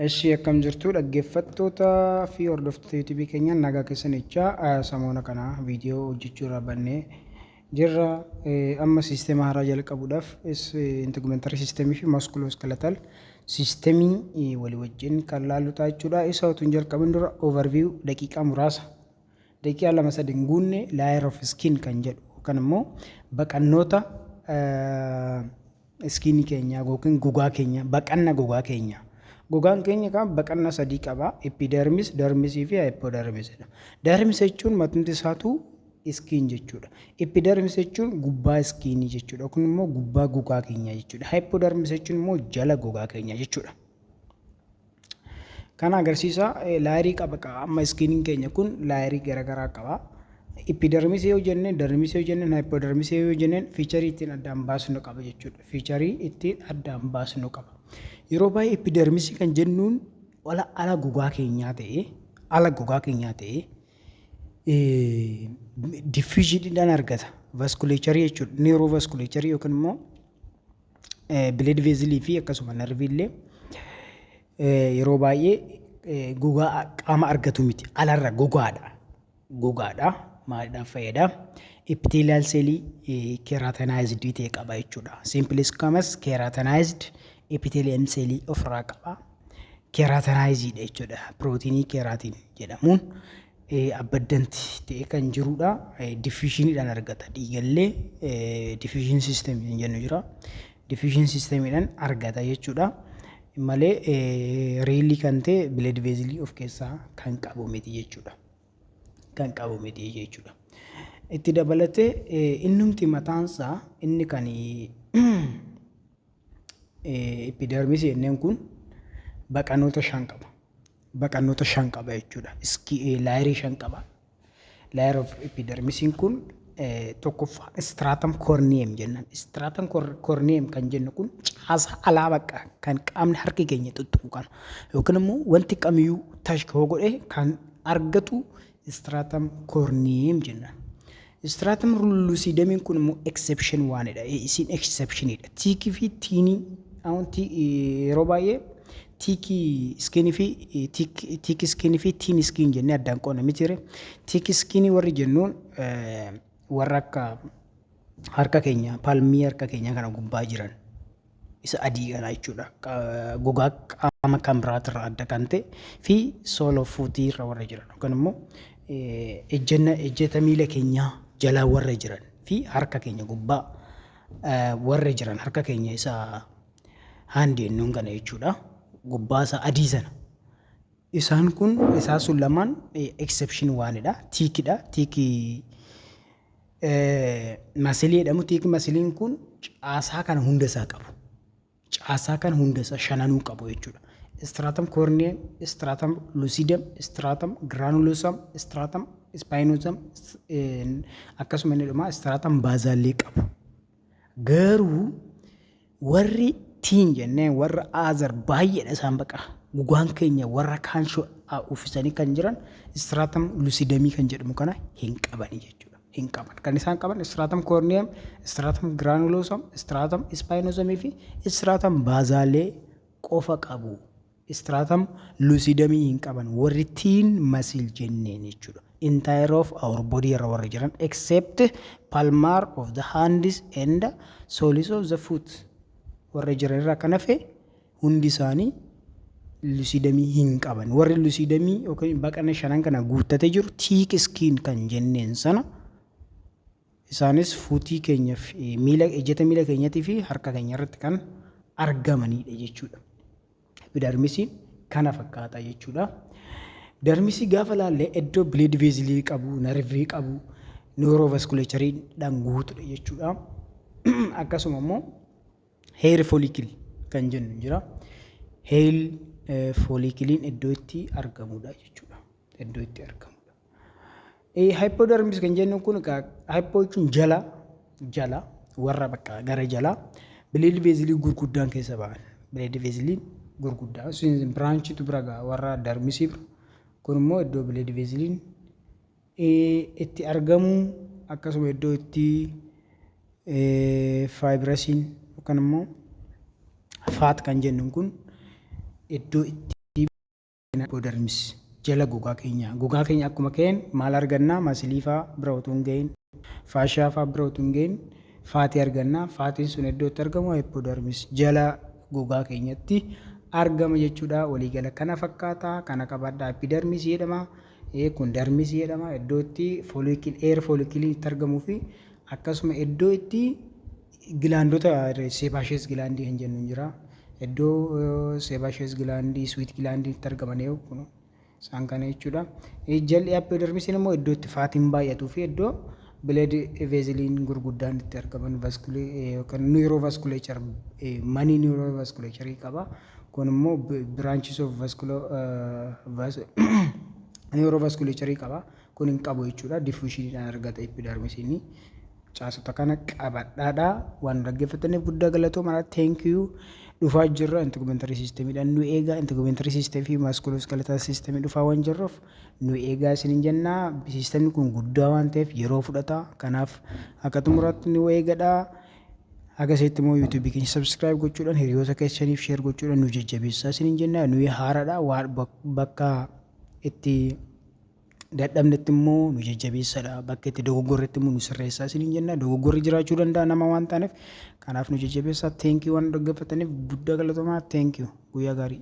Eshi, akkam jirtu dhaggeeffattoota fi hordoftoota YouTubeii keenya? Nagaa keessan jechaa, samoona kana viidiyoo hojjechuu irraa bannee jirra. Amma siisteema haaraa jalqabuudhaaf integumentary systemii fi musculoskeletal systemii walii wajjin kan laallu ta'a jechuudha. Isa utuu hin jalqabin dura overview daqiiqaa muraasa, daqiiqaa 2-3 hin guunne, layer of skin kan jedhu yookaan immoo baqannoota skinii keenyaa yookiin gogaa keenya, baqanna gogaa keenya. Gogaan keenya kan baqanna sadii qaba. Epidermis, dermisii fi hypodermisidha. Dermis jechuun matumti isaatu skin jechuudha. Epidermis jechuun gubbaa skinii jechuudha. Kun immoo gubbaa gogaa keenyaa jechuudha. Hypodermis jechuun immoo jala gogaa keenyaa jechuudha. Kana agarsiisa, layerii qaba. Amma skiniin keenya kun layerii garaagaraa qaba. Epidermisii yoo jenne, dermisii yoo jenne, hypodermisii yoo jenne, featureii ittiin addaan baasnu qaba jechuudha. Featureii ittiin addaan baasnu qaba. Yeroo baay'ee epidermisii kan jennuun ala gogaa keenyaa ta'ee, ala gogaa keenyaa ta'ee diffusioniidhaan argata. Vasculatureii jechuudha. Neurovasculatureii yookiin immoo blood vesselii fi akkasuma nerviillee yeroo baay'ee gogaa qaama argatu miti. Alarra gogaadha. Gogaadha. Maaliidhaan fayyada? Epithelial cellii keratinized ta'e qaba jechuudha. Simple squamous keratinized epithelium cellii ofirraa qaba. Keratinized jechuudha. Pirootinii keratin jedhamuun abundant ta'e kan jirudha. Diffusioniidhaan argata. Dhiigallee diffusion system jennu jira. Diffusion systemiidhaan argata jechuudha. Malee realii kan ta'e blood vesselii of keessaa kan qabu miti jechuudha. Kan qabu miti jechuudha. Itti dabalatee innumti mataansaa inni kan epidermisii jenneen kun baqannoota shan qaba. Baqannoota shan qaba jechuudha. Layerii shan qaba. Layer of epidermisiin kun tokkoffaa stratum corneum jennaan. Stratum corneum kan jennu kun caasaa alaa bakka kan qaamni harki keenya tuttuqu kana yookiin immoo wanti kamiyyuu touch godhe kan argatu stratum corneum jennaan. Stratum lucidumiin kun immoo exception waanidha. Isiin exceptionidha. Thickii fi thinii yeroo baay'ee thickii skinii fi thick skinii fi thin skin jennee addaan qoodna miti. Thick skinii warri jennuun warra akka harka keenya, palmii harka keenya kana gubbaa jiran, isa adii kana jechuudha. Gogaa qaama kan biraatirraa adda kan ta'e fi sole of footii irra warra jiran yookaan immoo ejjenna ejjeta miila keenyaa jalaa warra jiran fi harka keenya gubbaa warra jiran, harka keenya isa handii jennuun kana jechuudha. Gubbaa isa adii sana. Isaan kun, isaan sun lamaan exception waanidha. Thickidha. Thickii muscleii jedhamu. Thick muscleiin kun caasaa kana hunda isaa qabu. Caasaa kana hunda isaa shananuu qabu jechuudha. Stratum corneum, stratum lucidum, stratum granulosum, stratum spinosum, akkasuma inni dhumaa stratum basale qabu. Garuu warri thin jennee warra other baay'eedha, isaan baqa. Gogaan keenya warra kaan uffisanii kan jiran stratum lucidumii kan jedhamu kana hin qabani jechuudha. Hin qaban. Kan isaan qaban stratum corneum, stratum granulosum, stratum spinosumii fi stratum basale qofa qabu. Stratum lucidumii hin qaban warri thin muscle jenneen jechuudha. Entire of our body irra warri jiran except palmar of the hands and soles of the foot warra jiran irraa kan hafe hundi isaanii lucidumii hin qaban. Warri lucidumii yookiin baqana shanan kana guuttatee jiru thick skin kan jenneen sana, isaanis footii keenyaaf, miila, ejjeta miila keenyatii fi harka keenya irratti kan argamanidha jechuudha. Epidermisiin kana fakkaata jechuudha. Dermisii gaafa laallee iddoo blood vesselii qabu, nervii qabu, neurovasculatureiidhaan guutudha jechuudha. Akkasuma immoo hair follicle kan jennu jira. Hair follicleiin iddoo itti argamudha jechuudha. Iddoo itti argamudha. Hypodermis kan jennu kun, hypo jechuun jala, jala warra bakka gara jalaa blood vesselii gurguddaan keessa ba'an. Blood vesseliin gurguddaa branchiitu bira ga'a warra dermisii bira. Kun immoo iddoo blood vesseliin itti argamu, akkasuma iddoo itti fibrousiin yookaan immoo fat kan jennu kun iddoo itti Hypodermis jala gogaa keenya. Gogaa keenya akkuma ka'een maal argannaa? Muscle fa'aa bira utuu hin gahin, fascia fa'aa bira utuu hin gahin fatii argannaa. Fatiin sun iddoo itti argamu hypodermis jala gogaa keenyatti argama jechuudha. Waliigala kana fakkaata. Kana qabadhaa. Epidermis jedhama. Kun dermis jedhama. Iddoo itti follicle, hair follicleiin itti argamuu fi akkasuma iddoo itti glandota, sebaceous glandii kan jennu jira. Iddoo sebaceous glandii, sweat glandii itti argaman kun isaan kana jechuudha. Jalli epidermisiin immoo iddoo itti fatiin baay'atuu fi iddoo blood vesseliin gurguddaan itti argaman, yookaan neurovasculature, many neurovasculatureii qaba. Kun immoo branches of neurovasculatureii qaba. Kun hin qabu jechuudha. Diffusioniidhaan argata epidermisiin. Caasota kana qabadhaadha. Waan dhaggeeffataniif guddaa galatoomaa. Thank you. Dhufaa jirra integumentary systemiidhaan nu eegaa. Integumentary systemii fi musculoskeletal systemii dhufaa waan jirruuf nu eegaa isiniin jennaa. Systemni kun guddaa waan ta'eef yeroo fudhata. Kanaaf akka xumuraatti nu eegadha. Haga seetti immoo YouTubeii keenya subscribe gochuudhaan, hiriyoota keessaniif share gochuudhaan nu jajjabeessaa isiniin jenna. Nuyi haaraadha. Waan bakka itti dadhabnetti immoo nu jajjabeessadha. Bakka itti dogoggorretti immoo nu sirreessaa isiniin jenna. Dogoggorri jiraachuu danda'a nama waan taaneef. Kanaaf nu jajjabeessaa. Thank you, waan dhaggeeffataniif guddaa galatoomaa. Thank you. Guyyaa gaarii.